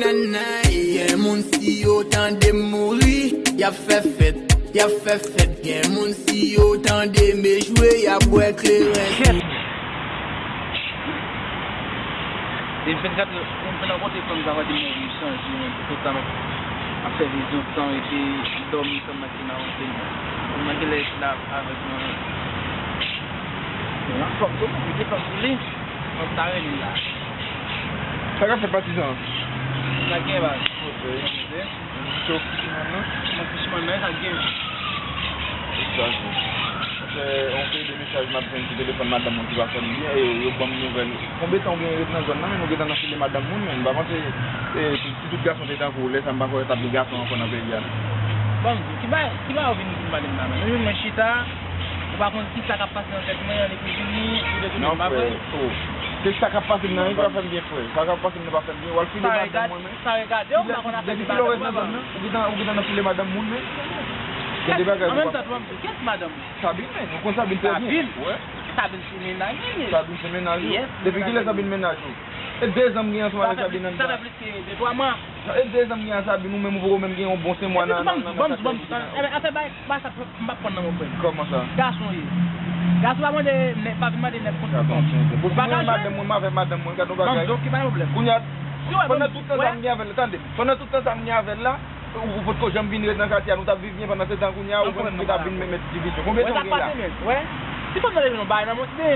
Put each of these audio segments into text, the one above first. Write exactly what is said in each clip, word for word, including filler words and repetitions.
Nannan, gen moun si yo tande m mouri, y ap fè fèt, y ap fè fèt. Gen moun si yo tande m echwe, y ap bwè kleren. E vennkat, m fè nan kote fanm sa, pa di mwen, m chanje, men tout tan ap fè vizyon, tan rete dòmi, fanm nan ki nan antre. Fanm nan genlè ki la avèk mwen. Bon, anfòm tou, mete fanm sou li. Fanm ta rele la. Sa k ap fèt patizan? Sa gen baz. Ok. Ou se okipe nan? Mwen okipe nan, sa gen. Sa gen. Paske yon seri de mesaj m ap jwenn sou telefòn madanm mwen ki pa fè m byen, e yo ban m nouvèl. Konbyen tan w gen ret nan zòn nan, men nou gentan nan file madanm moun, men m pa panse, e, si, si tout gason te tankou w, lè sa m pa kwè t ap gen gason ankò nan peyi a. Bon, ki bagay, ki bagay ou vin, vin pale m la, men? Ou jwenn mwen chita, ou pa konn ki sa k ap pase nan tèt mwen, annik ou vini, ou detounen m, pa vre? Non, frè, oh. Se sa k ap pase m nan, li pa fè m byen, frè. Sa k ap pase m nan pa fè m byen. W al file madanm mwen, men. Sa regade w, m pa konn afè de madanm mwen. Depi kilè w ret nan zòn nan, ou gentan, ou gentan nan file madanm moun, men. Gen de bagay ou pa. An menm tan tou, m di, kiyès madanm ou? Sabine, men. Ou konn Sabine trè byen. Sabine? Wi. Sabine se mennaj li. Sabine se mennaj ou? Yes. Depi kilè Sabine mennaj ou? E de zan m gen ansanm avèk Sabine anndan. Sa fè plis ke de twa mwa. Non, e de zan m gen ak Sabine, ou menm ou poko menm gen yon bon senk mwa nan, nan, nan, nan. Epi tou, ban m di w, ban m di w, ban m di w, ban m di w. Enben, afè bay, bay sa, m p ap pran nan mwen, frè. Kòman sa? Gason w ye. Gason pa mande nèg, pa vin mande nèg kont pou kont. Pou mwen, madanm mwen, m avèk madanm mwen, gad yon bagay. Ban m di w, ok, pa gen pwoblèm. Kounye a, pandan tout tan sa m gen avè l, tande, pandan tout tan sa m gen avè l la, ou, ou potko janm vin ret nan katye a, nou t ap viv byen, pandan se tan kounye a, ou menm ou t ap vin met, met divizyon. Konbyen tan w gen la? Wè, sa k pase menm, wè. Ti fanm nan te jwenn yon bagay nan mwen, ti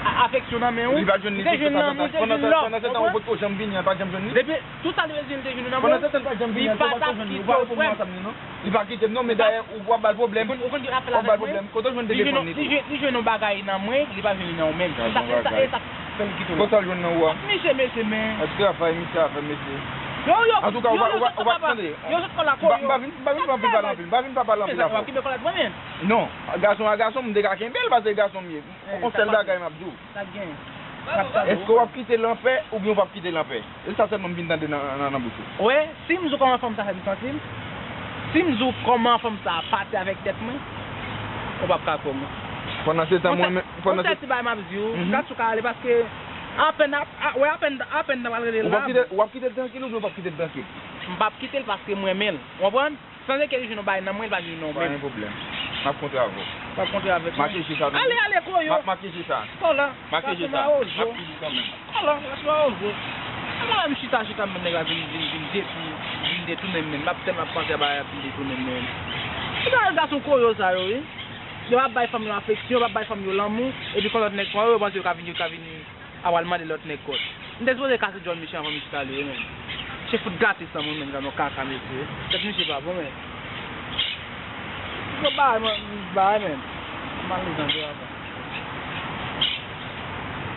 a-, afeksyon nan men w. Li pa jwenn li tout tan sa, pandan se tan ou potko janm vini an, pa janm jwenn li? Depi tout sa li bezwen, li te jwenn nan men w. Pandan se tan li pa janm vini an, ou pa potko jwenn li, ou pa reponn mwen ansanm li non. Li pa kite m non, men dayè, ou w ap ba l pwoblèm. Ou konn, ou konn ki afè l avèk mwen? W ap ba l pwoblèm. Kote w jwenn li te jwenn li? Li jwenn yon bagay nan mwen, li pa jwenn li nan ou menm. Se sa, se sa, e sa k fè l kite w. Kote w al jwenn nan ou a? Misye, mesye, men. Travay misye a fè, mesye. Yo, yo, antouka, ou pa, ou pa, ou pa tande. Yo sot kòlè ak yo. M pa vin, m pa vin pale anpil, m pa vin pa pale anpil afè. Kibe kòlè ak mwen menm. Non, gason a gason, m te ka kenbe l, paske gason m ye. On sèl bagay m ap di w. Sa k gen? Èske w ap kite l anpè oubyen w p ap kite l anpè? E sa sèlman m vin tande nan, nan, nan bouch ou. Wè, si m di w kòman fanm sa fè m santi m, si m di w kòman fanm sa pati avèk tèt mwen, ou p ap ka kwè mwen. Pandan se tan mwen menm, pandan se... Yon sèl ti bagay m ap di w, m gad si w ka ale paske apèn, a, wè, apèn, apèn nan pral rele l la. Ou p ap kite, w ap kite l trankil oubyen w p ap kite l trankil? M p ap kite l paske m renmen l. Ou konprann? Sanble ke li jwenn yon bagay nan mwen, li pa jwenn nan ou menm. Pa gen pwoblèm. M ap kontre avè w. W ap kontre avèk mwen? Mache je sa. Ale, ale, koyo. M ap mache je sa. Kola. Mache je sa. M ap fini kanmenm. Kola, lach mawozo. Mwen menm chita, chita, m nèg la vin, vin, vin detwi, vin detounen m menm. M ap tèlman panse a bagay ap vin detounen m menm. Chita, gason koyo sa yo, wi. Yo ap bay fanm yo afeksyon, yo ap bay fanm yo lanmou, epi kon lòt nèg pran yo, yo panse yo ka vin, yo ka vin ap al mande lòt nèg kòb. M te sipoze kase djòl misye anvan misye t ale wi menm. Misye fout gratis nan moun menm, gad yon kaka mesye. Tèt misye pa bon menm. Gwo bagay mwen, bagay menm. Malizan vre papa.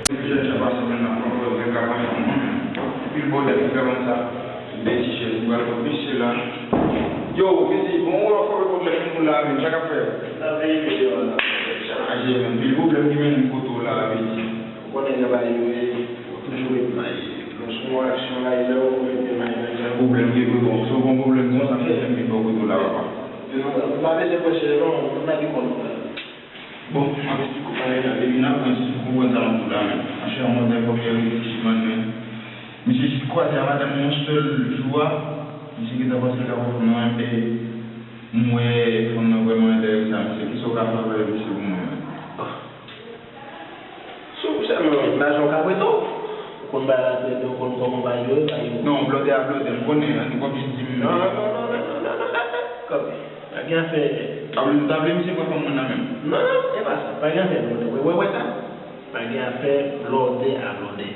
Depi jèn jan pase menm nan pran pòz nèg la pa fè moun menm. Anpil bòdèl ki fè konn sa. De ti chèz m pral pot mesye la. Yo, mesye, bon, ou wè fò rekonèt moun la menm, sa k ap fèt? N ap veye mesye yo la. Chaje menm, anpil pwoblèm ki mennen m kote w la, mesye. Ou konnen jan bagay yo ye, ou toujou ret maye. Lè w sou yon aksyon la, e lè ou rete maye nan jan. Pwoblèm ki pou bon, si w gon pwoblèm konsa, fè m vin bò kote w la, papa. Yo, nou pa bezwen pran chèz non, nou nan lekòl nou la. Bon, m ap esplike w bagay la, depi n ap pran ti sou konprann sa m ap di w la menm. Monchè, yon mòdèl fòk fè reflechi, man, men. Misye jis kwaze a madanm yon sèl jou a, misye gentan panse l ka pran fanm nan, e m wè fanm nan vrèman enterese a misye. Kisa w ka fè avè misye pou mwen menm? Si w sèlman lajan w ka prete w, ou konn bay la trè byen, ou konn kòman bay yo, bay yo. Non, blòdè a blòdè, m konnen, an, ou p ap jis di m. Non, non, non, non, non, non, non, non, non, kanpe. Pa gen afè. Sa vle, sa vle misye pran fanm mwen nan men m? Non, non, e pa sa. Pa gen afè blòdè. Wè, wè, wè sa? Pa gen afè blòdè a blòdè.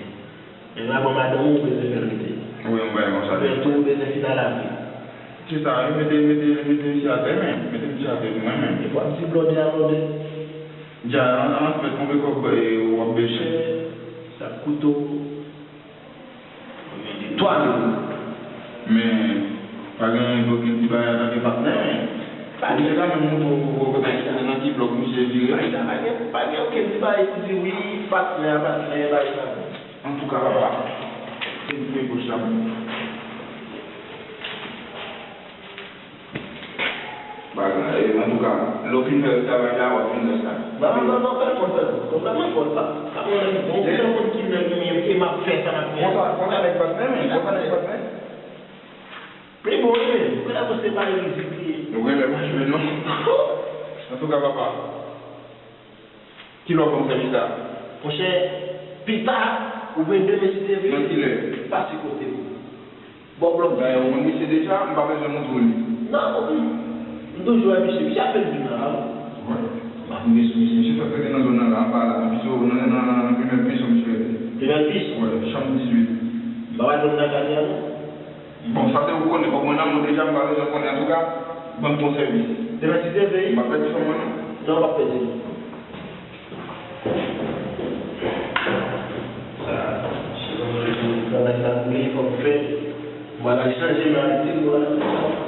Men la, bon, madanm ou bezwen fè l rete. Wi, yon bagay konsa. Mwen tou, ou bezwen fin al avè l. Se sa, wi, mete, mete, mete misye atè, men. Mete misye atè pou mwen, men. E w ap di blòdè a blòdè. Dja, an, an fèt, konbyen kòb, e, w ap bezwen? Sa kouto. Twa mil. Men, pa gen okenn ti bagay antanke patnè, men. Ou te ka menm montre w kote misye nan ki blòk misye vire. Pa gen, pa gen, pa gen okenn ti bagay pou di wi, patnè, patnè, bagay sa. Antouka, papa, se m ki pran pòz la pou mwen. Bagay, antouka, lè w fin fè travay la, w ap jwenn rès la. Non, non, non, fè l kont, fè l kont. Konn sa mwen fò l pa. Sa mwen menm, bon, ou konn ki lè nou ye, e m ap fè sa m ap fè. Konsa, konsa nèg patnè, men, konsa nèg patnè. Li bon, wi, men. Ou genlè panse pa yon mizik li ye. Ou genlè pa jwe, non. Antouka, papa, kilè w ap ban m sèvis la? Monchè, pita, oubyen demen si Dye vle. Nan kilè? Pase kote m. Bò blòk. Dayè, ou konn misye deja, m pa bezwen montre w li. Non, m toujou wè misye. Misye ap fè l vin la, wi. Wi. M ap rive sou misye. Misye fèk rete nan zòn nan la, anba la, nan Piso, nan, nan, nan Primè Piso, misye rete. Primè Piso? Wi, chanm dizuit. M pa wè l nan kay li a, non. Bon, sa te ou konnen, kòm mwen nan mwen deja, m pa bezwen konnen. Antouka, ban m bon sèvis. Demen si Dye vle. M pa pèdi fanm mwen, non. Non, w p ap pèdi l. Sa, se kòm mwen di, travay sa boule, fòk fè. Mwen al chanje, mwen al di, mwen al fè sa.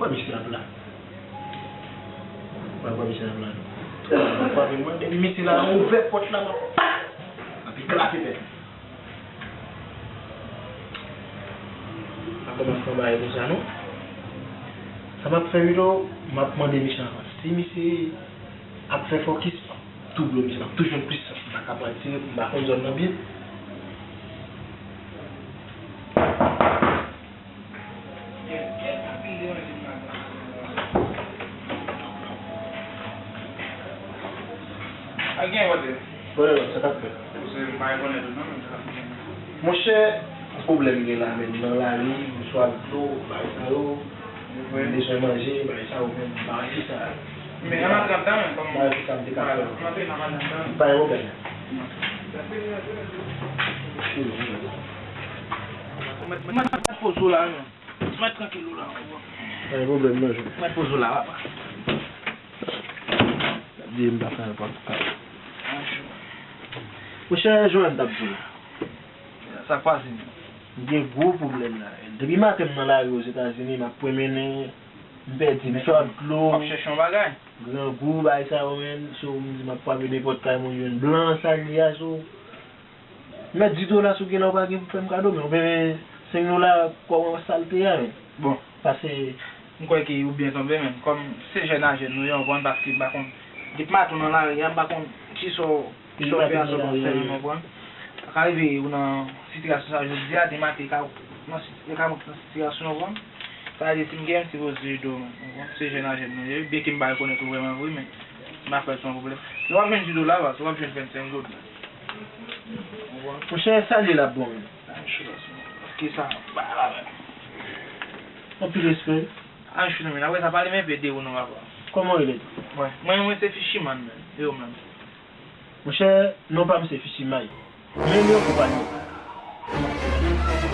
Kwè misye ap la. Kwè, kwè misye ap la. Kwè, mwen, depi misye la ouvè pòt la, m ap, m ap eklate tèt li. Pa kòmanse yon bagay konsa, non. Sa m ap fè, Milo, m ap mande misye avan. Si misye ap fè fokis, m ap touble misye, m ap tou jwenn plis chans. M pa ka pral tire pou m pa konn zòn nan byen. Ak gen kote? Kote lòt, sa k ap fèt? Monchè, pwoblèm gen la menm nan lari, m swaf dlo, bagay sa yo, m bezwen manje, bagay sa yo menm, bagay ki sa. Men ann antre anndan menm, kòm bagay ki sa m te ka fè. Ann antre nan anndan. Pa gen pwoblèm. Mwen, mwen, mwen poze w la menm. Mwen trankil ou la. Pa gen pwoblèm non, Jimmy. Mwen poze w la, papa. Di m pa fè nenpòt bagay. Monchè, Joanne t ap di w. Sa k pase? M gen gwo pwoblèm la. Depi maten m nan lari Ozetazini, m ap pwomennen, m pèdi, m swaf dlo. W ap chèche yon bagay? Grangou, bagay sa yo, menm. So, m di m ap frape nenpòt kay moun jwenn blan, sa l ye a, so. Mèt di dola si w gen la, ou pa gen pou fè m kado, men ou byen senk dola kòman sa l te a, men. Bon. Pase. M kwè ke ou byen tonbe, men kòm se jèn a jèn nou ye, ou konprann, paske m pa konn, depi maten w nan lari a, m pa konn kisa w, kisa w fè a, sa w pral fè menm, ou konprann. Sa ka rive ou nan sitiyasyon sa jodi a, demen maten e ka, nan sit-, e ka monte nan sitiyasyon, ou konprann. Sa vle di, si m gen, m sipoze ede w, ou konprann. Se jèn a jèn nou ye, byen ke m pa rekonèt ou vrèman vre, men m pa kwè se yon pwoblèm. Si w ap jwenn di dola, baz, w ap jwenn vennsenk goud. Monchè, salye l ap bon menm. Kisa? Anpil respè. Anjou, non, men apre sa, pale m enpe de ou non, papa. Kòman w rele tou? Mwen, mwen, mwen se Fichiman, men. E ou menm? Monchè, non pa m se Fichimay. Men li yon konpayi.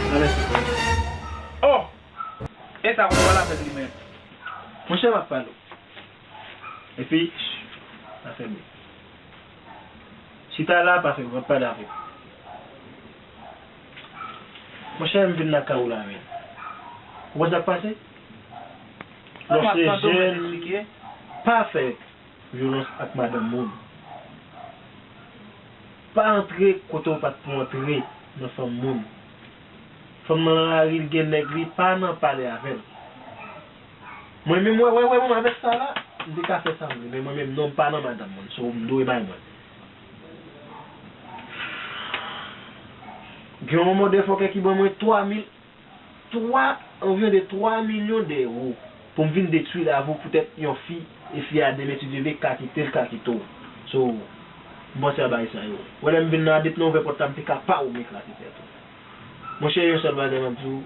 Nan mèsi. Oh! E sa, ou pale avèk li menm? Monchè, m ap pale w. Epi, ch, pa fè bri. Chita la, pa fè bri, m ap pale avèk ou. Monchè, m vin lakay ou la, men. Ou konn sa k pase? Lè w se jèn, pa fè vyolans ak madanm moun. Pa antre kote w pa t pou antre nan fanm moun. Fanm nan nan lari, l gen nèg li, pa nan pale avè l. Mwen menm, wè, wè, wè, mwen avèk sa la, m te ka fè sa m vle, men mwen menm, non, m pa nan madanm moun, so m dwe bay mwen. Gen yon mòdèfòkè ki ban mwen twa mil, twa, anviwon de twa milyon de ewo pou m vin detwi lavi w poutèt yon fi, e fi a demen si Dye vle ka kite l, ka kite w. So, m panse a bagay sa yo. Wè lè m vin la, depi nan ouvè pòt la, m te ka pa ou m eklate tèt ou. Monchè, yon sèl bagay m ap di w,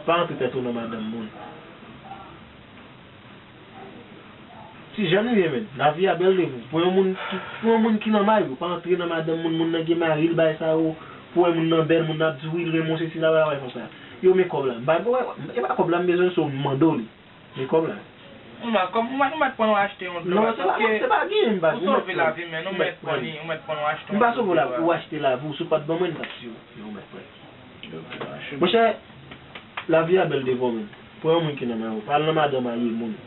pa antre tèt ou nan madanm moun. Ti jèn ou ye, menn. Lavi a bèl de vou. Pou yon moun ki, pou yon moun ki nan may ou, pa antre nan madanm moun, moun nan gen mari l, bay sa yo. Pou wè moun nan bèl, moun nan ap di wi, l renmen w, sesi la, bagay konsa. Yo, men kòb la. M pa, e pa kòb la m bezwen, so m mande w li. Men kòb la. Ou mèt, kòm, ou mèt, ou mèt pran w achte yon dlo. Non, se pa, se pa gen, m pa, ou mèt pran. Ou sove lavi, men ou mèt pran li, ou mèt pran w achte yon dlo. M pa sove lavi, ou achte lavi, si w pa t ban mwen, m t ap tiye w. Yo, ou mèt pran. Monchè, lavi a bèl devan w, menn. Pran yon moun ki nan may ou. Pa al nan madanm marye moun.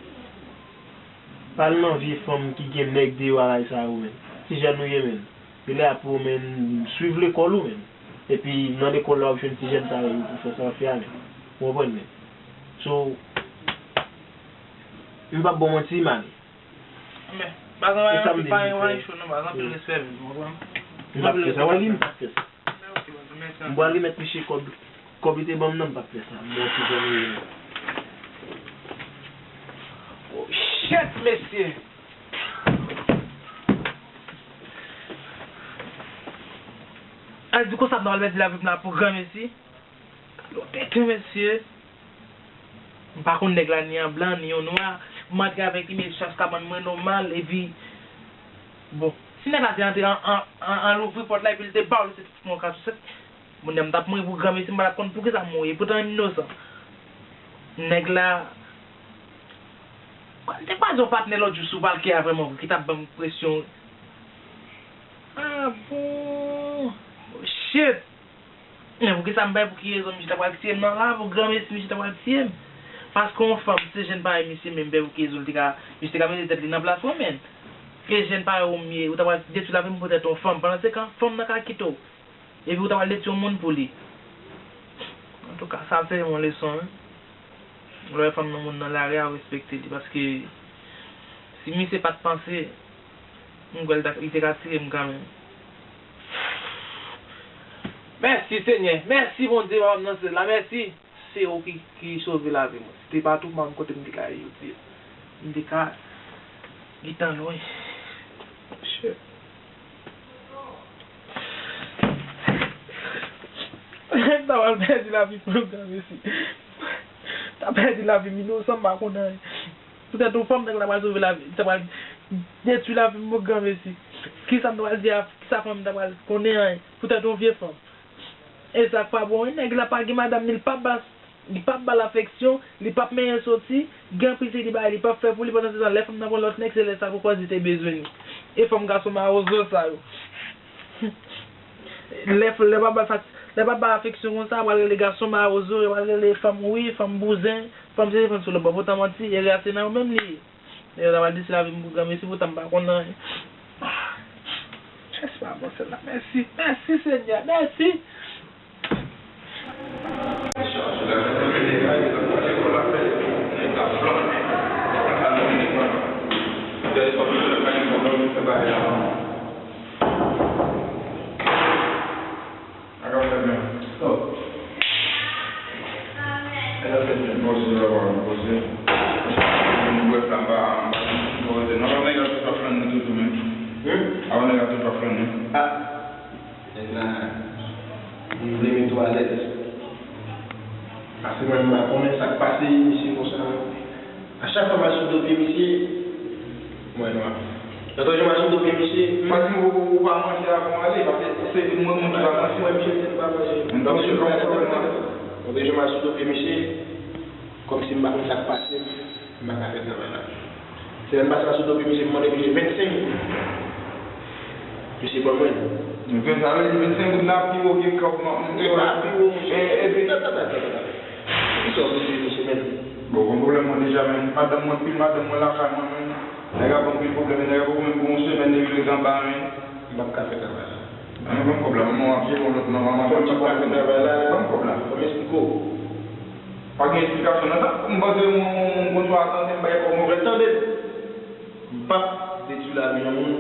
Pa al nan vye fanm ki gen nèg deyò a kay sa yo, menn. Ti jèn nou ye, menn. Genlè apre w menm, swiv lekòl ou menm. Epi nan lekòl la w ap jwenn ti jèn parèy ou pou fè sa w ap fè a menm. Ou konprann menm? So, m p ap ba w manti, m ale. Men, baz, anpil respè menm, ou konprann? M p ap fè sa, w wè li, m p ap fè sa. M pral remèt misye kòb, kòb li te ban m nan, m p ap fè sa. M ba w ti zanmi yo. Oh, shit, mesye! Al di konsa m ta pral pèdi lavi m la pou granmesi. Gade yon tenten, mesye. M pa konn nèg la ni an blan, ni an nwa. M antre avèk li, men chans ka ban mwen nòmal, epi, bon, si nèg la te antre an, an, an, an louvri pòt la, epi l te ba w, li te fout mwen yon kasousèt. Moun nan m t ap mouri pou granmesi, m pa t ap konn poukisa m mouri, poutan m inosan. Nèg la, li te kwaze yon patnè lòt jou sou palkè a vrèman, ki t ap ban m presyon. Ah bon? Oh, shit! Men poukisa m bay, pou ki rezon misye ta pral tiye m nan la, pou granmesi misye ta pral tiye m? Paske yon fanm, se jèn parèy misye menm, m pè pou ki rezon li te ka, misye te ka mete tèt li nan plas mwen, men. E jèn parèy ou m ye, ou ta pral detwi lavi m poutèt yon fanm. Pandan se kan, fanm nan ka kite w. Epi ou ta pral detwi yon moun pou li. Antouka, sa se yon leson, wi. Lè w wè fanm nan moun nan lari a, respekte li, paske si misye pa t panse, m kwè li ta, li te ka tire m kanmenm. Mèsi, Senyè. Mèsi, Bondye, Papa m nan syèl la. Mèsi. Se ou ki, ki sove lavi mwen. Si te pa t ou, m pa konn kote m te ka ye jodi a. M te ka gentan lwen. Shit. M ta pral pèdi lavi m pou granmesi. M ta pèdi lavi m inosan, m pa konn anyen. Poutèt yon fanm, nèg la pral sove lavi, li ta pral detwi lavi m pou granmesi. Kisa m ta pral di a, kisa fanm ta pral konnen anyen? Poutèt yon vye fanm. E sa k pa bon, wi, nèg la pa gen madanm, li p ap ba, li p ap ba l afeksyon, li p ap menyen soti, gen anpil ti bagay li p ap fè pou li, pandan se tan, lè fanm nan pran lòt nèg, se lè sa pou koz li te bezwen li. E fanm gason mawozo sa yo. Lè, lè pa ba l fak-, lè pa ba afeksyon konsa, pral rele gason mawozo, yo pral rele fanm wi, fanm bouzen, fanm sesi, fanm sela. Bon, poutan manti, e rase nan yo menm li ye. Yo ta pral detwi lavi m pou granmesi, poutan m pa konn anyen. Jezi pa bon, sèl la. Mèsi, mèsi, Senyè, mèsi. Nèg la, li vle met ou alèz. Paske mwen, m pa konnen sa k pase misye konsa. A chak fwa m al sou do pye misye, mwen nwa. Lòt jou m al sou do pye misye, m pa di ou, ou pa manje avan w ale, paske se mwen, mwen ki pa manje. Mwen, misye di m pa manje. Donk, se kòm, lòt jou m al sou do pye misye, kòmsi m pa konn sa k pase m. M pa ka fè travay la. Semèn pase m al sou do pye misye, m mande misye vennsenk goud. Misye ban mwen. Sa vle di vennsenk goud la pi wo ke kòb mwen. E pa pi wo, monchè. E, epi, tann, tann, tann, tann, tann. Kisa w vle di misye menm? Bon, gon pwoblèm mwen deja, men madanm mwen, pil madanm mwen lakay mwen, men nèg la ban m pil pwoblèm, nèg la poko menm pou yon semèn li vle anba, men. M p ap ka fè travay la. An, ban m kòb la, manman w ap jere yon lòt manman, manman w ap jere yon lòt travay la. Ban m kòb la. Ban m esplike w. Pa gen esplikasyon nan sa. M panse yon, yon, yon kontwa a tande m bay kòb mwen. Mwen tande. M p ap detwi lavi yon moun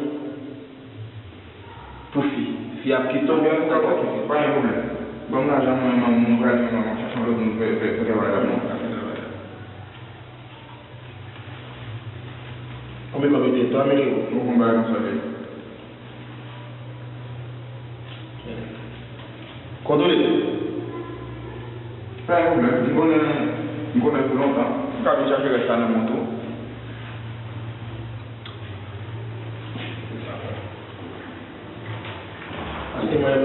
pou fi. Fi ap kite w, ou ka pa kite. Pa gen pwoblèm. Ban m lajan mwen, mwen, mwen prale, mwen, mwen chache yon lòt moun pou fè, fè, fè travay la pou mwen. Konbyen kòb li te ye? Twa mil ewo. Ou konn bagay konsa ye. Kote w rete? Pa gen pwoblèm. M konnen, m konnen w pou lontan. M ka vin chache rès la nan men w tou. Paske mwen,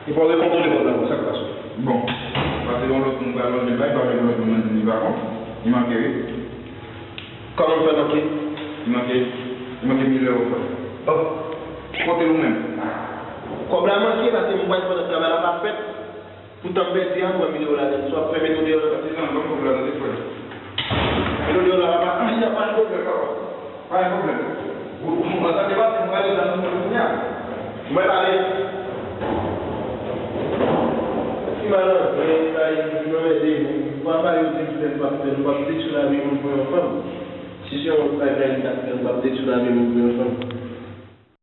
li pa rekontrole kòb la, sa k pase? Bon, pase yon lòt moun pral lonje l bay, pa vle yon lòt moun nan di li pa bon. Li manke, wi. Kòman m fè manke? Li manke, li manke mil ewo, frè. Oh. Kote l ou menm? Kòb la manke, paske m wè pandan travay la pa fèt. Poutan m pèdi a, m pran mil ewo ladan l. Swa m fè mete w deyò la. Patizan, ban m kòb la tande, frè. Mete w deyò la, papa. Anyen, pa gen pwoblèm, papa. Pa gen pwoblèm. Ou, ou, ou, sa te pase, m prale la, nou, nou, nou, Mwen pale. Si malandren, sa e, si mwen mède, ou pa ba yo di m fè, m p ap fè, m p ap detwi lavi moun pou yon fanm. Si se yon bagay m t ap fè, m p ap detwi lavi moun pou yon fanm.